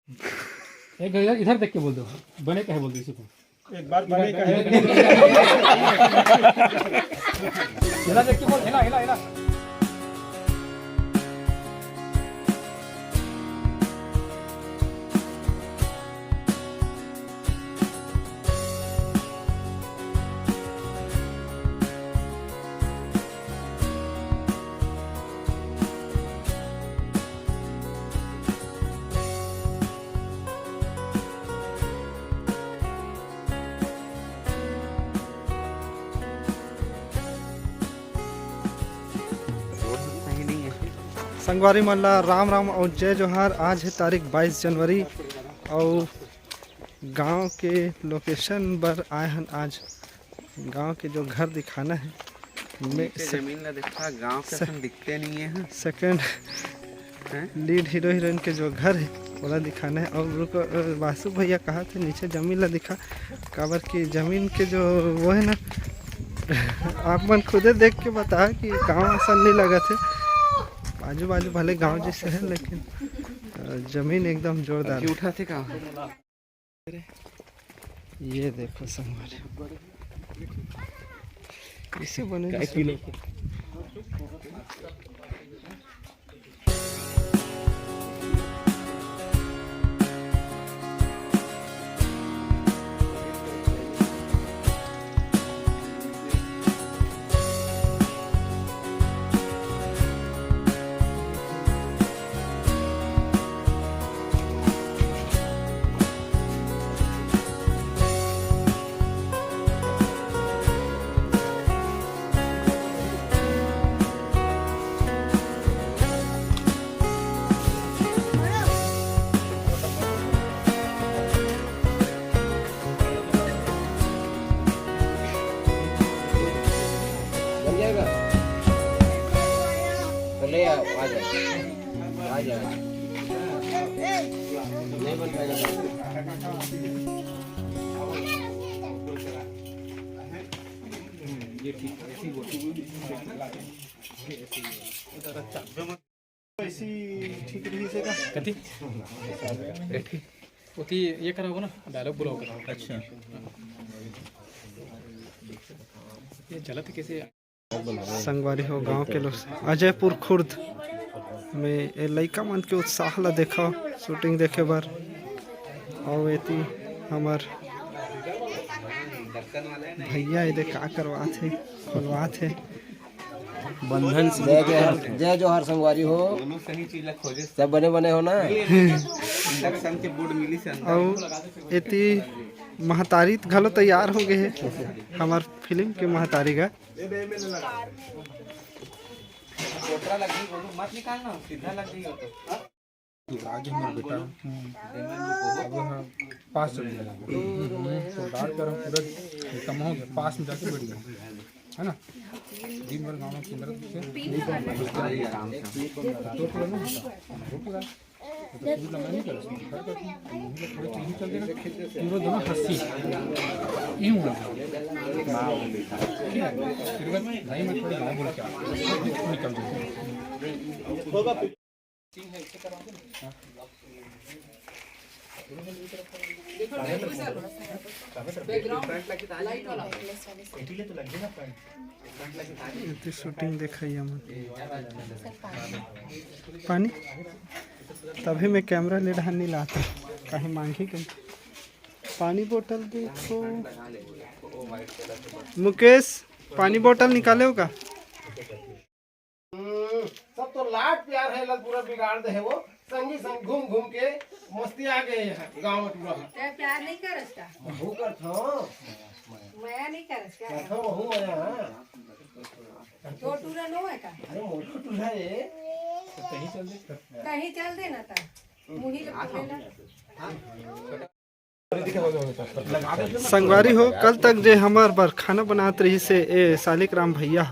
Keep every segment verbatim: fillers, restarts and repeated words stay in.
एक इधर, इधर देख के बोल दो, बने कहे बोल दो इसी को। एक बार बने कहे। हिला देख के बोल, हिला, हिला, हिला। संगवारी मन ला राम राम अउ जय जोहार। आज है तारीख बाईस जनवरी अउ गांव के लोकेशन बर आए हन। आज गांव के जो घर दिखाना है, मैं नीचे से-, जमीन ला देखा, गांव के से-, असन दिखते नहीं है। हाँ? सेकंड हैं? लीड हीरो हीरोइन के जो घर है, ओला दिखाना है। और रुको, अ, वासु भैया कहा थे नीचे जमीन ला दिखा, काबर कि जमीन के जो वो है ना, आप मन खुदे देख के बता कि गांव असन नहीं लगत है। आजू बाजू भले गांव जैसे है, लेकिन, अ, जमीन एकदम जोरदार अभी है। उठा थे का? ये देखो संगवारी, इसे बने काय पीले। बन जाएगा। तो ले आओ, आ जाओ, आ जाओ। नहीं बन पाएगा तो। ये ठीक, ऐसे ही बोल। ऐसी ठीक रही से का? कथी? ओती ये कराओ ना, डायलॉग बुलाओ करो। अच्छा। ये चलत कैसे? संगवारी हो गांव के लोग, अजयपुर खुर्द में ए लइका मन के उत्साह ला देखा शूटिंग देखे बर। अउ एती हमर भैया एदे का करवात हे, खोलवात हे। बंधन से जय जोहार, जय जोहार संगवारी हो। सब बने बने हो ना? अउ एती महतारी घलो तैयार हो गए हे, हमर फिल्म के महतारी गा। कोतरा लग गई, बोलू मत निकालना, सीधा लग गई हो तो। आज हमर बेटा, अब हाँ, पास चल गया। हम्म, तो डाल कर हम पूरा खत्म हो गया, पास में जाके बैठ गया, है ना? दिन भर गाँव में केंद्र से तो पूरा ना होता, वो पूरा, तो पूरा मैं नहीं कर सकता। थोड़े चीज चल देना, पूरा दोनों हंसी, यूं हुआ। ठीक है, फिर मैं भाई, मैं थोड़े गाँव बोल के आ, निकल जाऊँ। एती शूटिंग देखइया मन। पानी, तभी मैं कैमरा ले डहान नहीं लाता, काहे मांगी कहीं। पानी बोतल देखो। मुकेश, पानी बोतल निकाले हो का? हम्म, सब तो लाड प्यार है, लग पूरा बिगाड़ दे है वो। संगी संग घूम घूम के मस्ती आ गए यहाँ गाँव में पूरा। तैं प्यार नहीं करस का? वो करत हूँ। मया नहीं करस का? करत हूँ, वहू मया। तो टूरा नो है का? अरे मोटू टूरा है। कहीं चल दे ना ता। मुही लोग बोले ना। संगवारी हो, कल तक जे हमर बर खाना बनात रहिस हे ए सालिक राम भैया,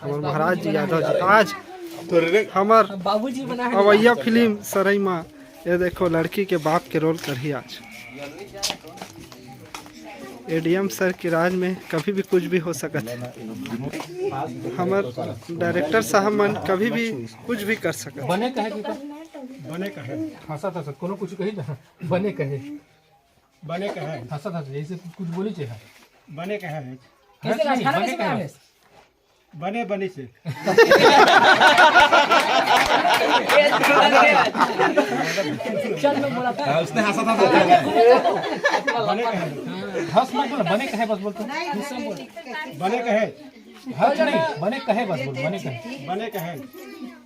हमर महाराज जी यादव जी, आज हमर बाबूजी बना है। अवैया फिल्म सरई मा, ये देखो, लड़की के बाप के रोल करही आज। एडीएम सर के राज में कभी भी कुछ भी हो सकत है। हमर डायरेक्टर साहब मन कभी भी कुछ भी कर सकत है। बने कहे कि बने कहे। हंसत हंसत कोनो कुछ कही ना, बने कहे। बने कहे। हंसत हंसत जैसे कुछ बोली चाहिए। बने कहे। कैसे हंस नहीं, राजस्थान बने कैसे कहे। कहा है? बने बने से। चल, मैं बोला था। हाँ, उसने हंसा था तो। बने कहे। हंस मत बोल, बने कहे बस बोल तो। बने कहे। हंस नहीं, बने कहे बस बोल, बने कहे। बने कहे।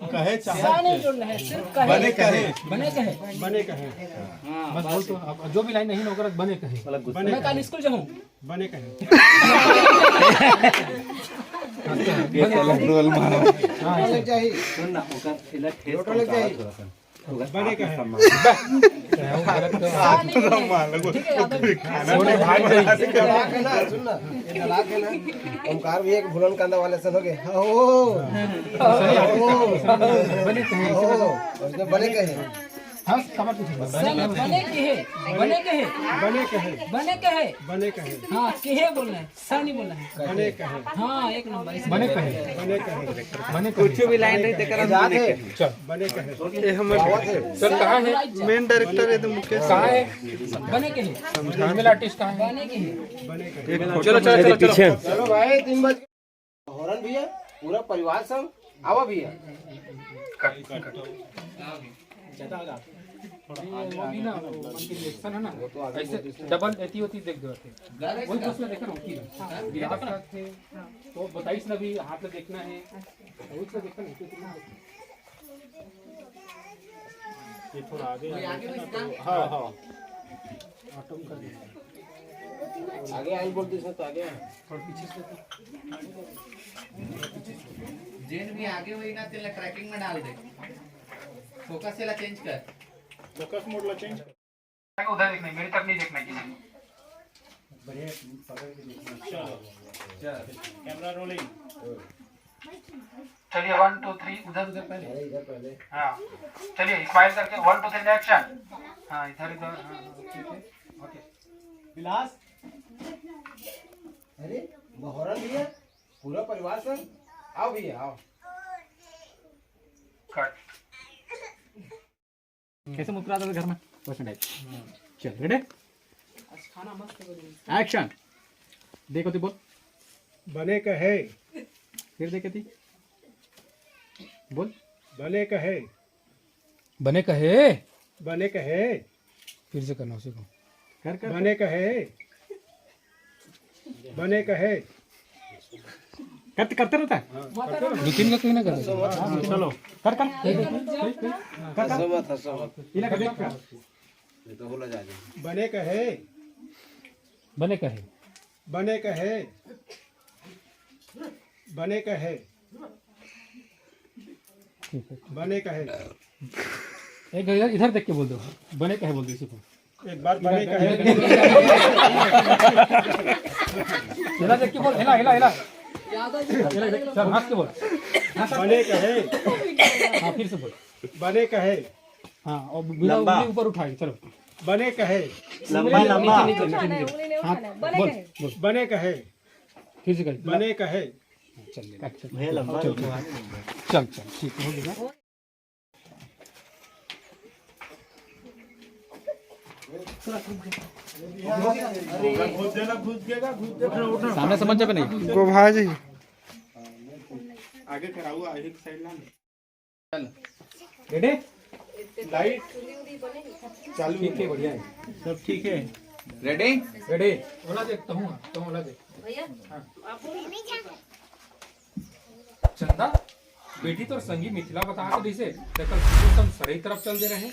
कहे चाहे। सा नहीं जोड़ना है, सिर्फ कहे। बने कहे। बने कहे। बने कहे। हाँ, बस बोल तो, अब जो भी लाइन नहीं ना, ओकरा बने कहे। बने मैं कल कहे। स्कूल जाऊँ। बने कहे। ये तो अप्रूवल मांगो। हाँ, लग जाही। सुन ना, ओकर इधर ठेस लोटो लग जाही। पहुंचावा थोड़ा सा। बने कहे। आत्मसम्मान। ठीक है, यादव। खाना छोटे भाई नहीं। ये नालायक है ना, सुन ना, ये नालायक है ना। ओमकार भी एक भुलन कांदा वाले सन हो गए। हो। हो। बने कहे। हो। उसने बने कहे। हाँ, कमर पीछे। बने कहे। बने कहे। बने कहे। बने कहे। हाँ, कहे बोलना है, सा नहीं बोलना है। बने कहे। हाँ, एक नंबर। बने कहे। बने कहे। बने कहे। कुछ भी लाइन नहीं देकर हम बने कहे। चल। बने कहे। ये हमर सर कहाँ है? मेन डायरेक्टर है तो मुकेश। कहाँ है? बने कहे। समझा। मेल आर्टिस्ट कहाँ है? बने कहे। एक फोटो चलो, चलो, चलो, चलो। चलो भाई, तीन बज हॉर्न भैया, पूरा परिवार संग आवा भैया। ज्यादा आगे। वो भी ना, वो उनकी रिएक्शन है ना, ऐसे डबल एती होती देख दो थे। वही तो उसमें देखा ना, होती ना। गिलास रखे, तो बताइस ना भी हाथ में देखना है। वही तो देखा ना, कितना ये थोड़ा आगे आ जाए ना, तो हाँ, हाँ। ऑटो में कर देंगे। आगे आइल बोलते इसमें तो आगे आ। थोड़ा पीछे से तो। जेन भी आगे होई ना, तेला ट्रैकिंग में डाल दे। फोकस से ला चेंज कर। फोकस मोड ला चेंज कर। उधर देखना है, मेरी तरफ नहीं देखना है किसी को। बढ़िया, पकड़ के देखना। चलो। चल। Camera rolling. चलिए, वन, टू, थ्री, उधर, उधर पहले। अरे, इधर पहले। हाँ, चलिए, स्माइल करके, वन, टू, थ्री, एक्शन। हाँ, इधर, इधर, हाँ, हाँ, ठीक है, ओके। विलास। अरे, बहोरन भैया, पूरा परिवार संग, आओ भैया, आओ। कट। कैसे मुस्कुराता था घर में, वैसे टाइप। चल, रेडी? आज खाना मस्त बनी। एक्शन। देखो तो बोल। बने कहे। फिर देखे थी। बोल। बने कहे। बने कहे। बने कहे। फिर से करना उसी को। कर, कर, बने कर। कहे। बने कहे। करते, करते रहता है। दो तीन का कहीं ना करते। चलो। कर, कर। कर, कर। हंसो मत, हंसो मत। इला कर, कर। ये तो बोला जा रहा है। बने कहे। बने कहे। बने कहे। बने कहे। ठीक है। बने कहे। एक इधर, इधर देख के बोल दो। बने कहे बोल दो इसी को। एक बार बने कहे। हिला देख के बोल, हिला, हिला, हिला। हिला देख, चल, हंस के बोल। हंस। बने कहे। हाँ, फिर से बोल। बने कहे। हाँ, और बिना लंबा। उंगली ऊपर उठाए, चलो। बने कहे। लंबा, लंबा। नीचे, नीचे, नीचे, नीचे। हाँ, बोल, बोल। बने कहे। फिर से कर। बने कहे। चल, चल। भैया, लंबा चल, रुको। चल, चल, ठीक है, हो गया। सामने समझ जाबे नहीं। गो भाई जी। आगे कराऊ, आगे साइड ला। चल। रेडी? लाइट चालू। ठीक है, बढ़िया है। सब ठीक है। रेडी? रेडी। ओला देख, तहूँ, तहूँ ओला देख। भैया, हाँ। आप बोलो। चंदा, बेटी तोर संगी मिथिला बता के दिसे, तेकर स्कूल संग सरई तरफ चल दे रहे।